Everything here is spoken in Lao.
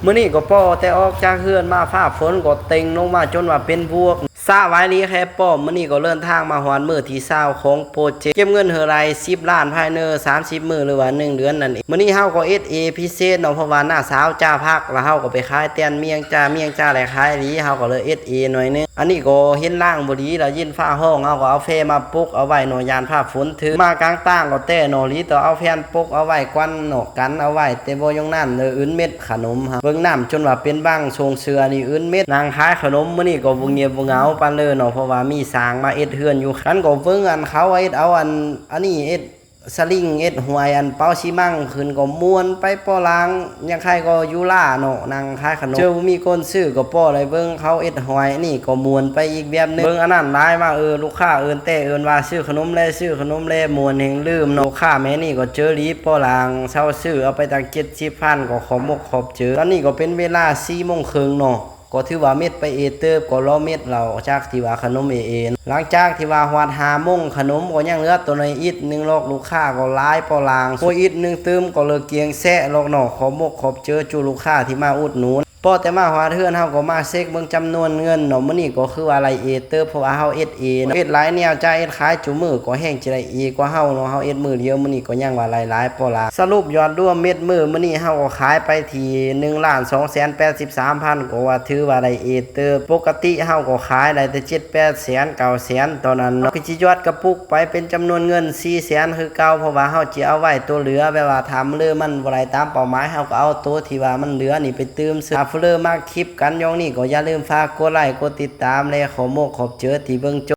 ມື້ນີ້ກໍພໍແຕ່ອອກຈາກເຮືອນມາ ຟ້າຝົນກໍເຕັງລົງມາຈົນວ່າເປັນບວກ. ສະບາຍດີແຄປອມ, ມື້ນີ້ກໍເດີນທາງມາຮອດມື້ທີຊາວຂອງໂປຣເຈັກ ເກັບເງິນໃຫ້ໄດ້ສິບລ້ານພາຍໃນສາມສິບມື້ ຫຼືວ່າໜຶ່ງເດືອນນັ້ນເອງ. ມື້ນີ້ເຮົາກໍເອັດເອພິເສດເນາະ, ເພາະວ່ານ້າສາວຈາພັກ ແລ້ວເຮົາກໍໄປຂາຍແຕ່ນມຽງຈາ, ມຽງຈາໄດ້ຂາຍດີ ເຮົາກໍເລີຍເອັດເອໜ້ອຍໜຶ່ງ. ອັນນີ້ກໍເຫັນລາງບໍ່ດີ ລະຍິນຟ້າຮ້ອງ ເຮົາກໍເອົາແຟມາປົກເອົາໄວ້ເນາະ, ຢ້ານຟ້າຝົນຖືກ. ມາກາງຕາງກໍແຕ່ເນາະ, ດີຕໍ່ເອົາແຟນປົກເອົາໄວ້ກ່ອນເນາະ, ກັນເອົາໄວ້. ແຕ່ບໍ່ຢ່າງນັ້ນເລີຍ ອື່ນເມັດຂະໜົມຫັ້ນ. ເບິ່ງນ້ຳຈົນວ່າເປັນບັງ, ຊົງເສື້ອນີ້ອື່ນເມັດ. ນັ່ງຂາຍຂະໜົມມື້ນີ້ກໍບໍ່ງຽບບໍ່ເຫງົາປານເລີເນາະ, ເພາະວ່າມີຊ່າງມາເຮັດເຮືອນຢູ່. ກັນກໍເບິ່ງອັນເຂົາເຮັດເອົາອັນ ອັນນີ້ເຮັດ ສະລິງເຮັດຫ້ວຍ ອັນເປົາຊີມັງຂຶ້ນກໍມ່ວນໄປປໍລາງ, ຍັງໃຄກໍຢູ່ລ້າເນາະ, ນັ່ງຂາຍຂະໜົມ ເຈີບໍ່ມີຄົນຊື້ກໍພໍໄດ້ເບິ່ງເຂົາເຮັດຫ້ວຍ. ອັນນີ້ກໍມ່ວນໄປອີກແບບໜຶ່ງ. ເບິ່ງອັນນັ້ນຫຼາຍມາ, ເອີ ລູກຄ້າເອີ້ນແຕ່ເອີ້ນວ່າ ຊື້ຂະໜົມແລ ຊື້ຂະໜົມແລ, ມ່ວນແຮງລືມເນາະ. ລູກຄ້າແມ່ນີ້ກໍເຈີດີປໍລາງ, ເຊົ່າຊື້ເອົາໄປຕັ້ງເຈັດສິບພັນ ກໍຂອບມົກຂອບເຈີ. ຕອນນີ້ກໍເປັນເວລາສີ່ໂມງເຄິ່ງເນາະ. ກໍຖືວ່າເມັດໄປເອເຕີບ, ກໍລໍເມັດເຫຼົ່າຈາກທີ່ວ່າຂະໜົມເອເອນ. ຫຼັງຈາກທີ່ວ່າຮອດຫ້າໂມງ ຂະໜົມກໍຍັງເຫຼືອຕົວໜ້ອຍອິດໜຶ່ງລອກ, ລູກຄ້າກໍຫຼາຍປໍລາງ. ໂອ້ຍ ອິດໜຶ່ງຕື່ມກໍເລີກກຽງແຊະລອກເນາະ. ຂອບມົກຂອບເຈີຈຸລູກຄ້າທີ່ມາອຸດໜູນ. ພໍແຕ່ມາຮອດເຮືອນ ເຮົາກໍມາເຊັກເບິ່ງຈຳນວນເງິນເນາະ. ມື້ນີ້ກໍຄືວ່າໄຫຼເອເຕີບ, ເພາະວ່າເຮົາເອັດເອເນາະ. ເຮັດຫຼາຍແນວ, ຈາເຮັດຂາຍຈຸມື້ກໍແຮງຈະໄດ້ເອກວ່າເຮົາເນາະ. ເຮົາເຮັດມື້ດຽວ ມື້ນີ້ກໍຍັງວ່າໄຫຼຫຼາຍປໍລາງ. ສະຫຼຸບຍອດລວມເມັດມື້ມື້ນີ້ ເຮົາກໍຂາຍໄປທີ່ໜຶ່ງລ້ານສອງແສນແປດສິບສາມພັນ ກໍວ່າຖືວ່າໄດ້ເອເຕີບ. ປົກກະຕິເຮົາກໍຂາຍໄດ້ແຕ່ເຈັດແປດແສນ ເກົ້າແສນຕອນນັ້ນເນາະ. ກໍຊິຍອດກະປຸກໄປເປັນຈຳນວນເງິນສີ່ແສນຄືເກົ່າ, ເພາະວ່າເຮົາຊິເອົາໄວ້ຕົວເຫຼືອ, ແບບວ່າຖ້າມື້ເລີມັນບໍ່ໄດ້ຕາມເປົ້າໝາຍ ເຮົາກໍເອົາໂຕທີ່ວ່າມັນເຫຼືອນີ້ໄປຕື່ມເສີມ. ຖ້າຜູ້ເລີມັກຄລິບກັນຢ່ອງນີ້ ກໍຢ່າລືມຝາກກົດໄລ ກົດຕິດຕາມ ແລະ ຂໍມົກຂອບເຈີທີ່ເບິ່ງຈົບ.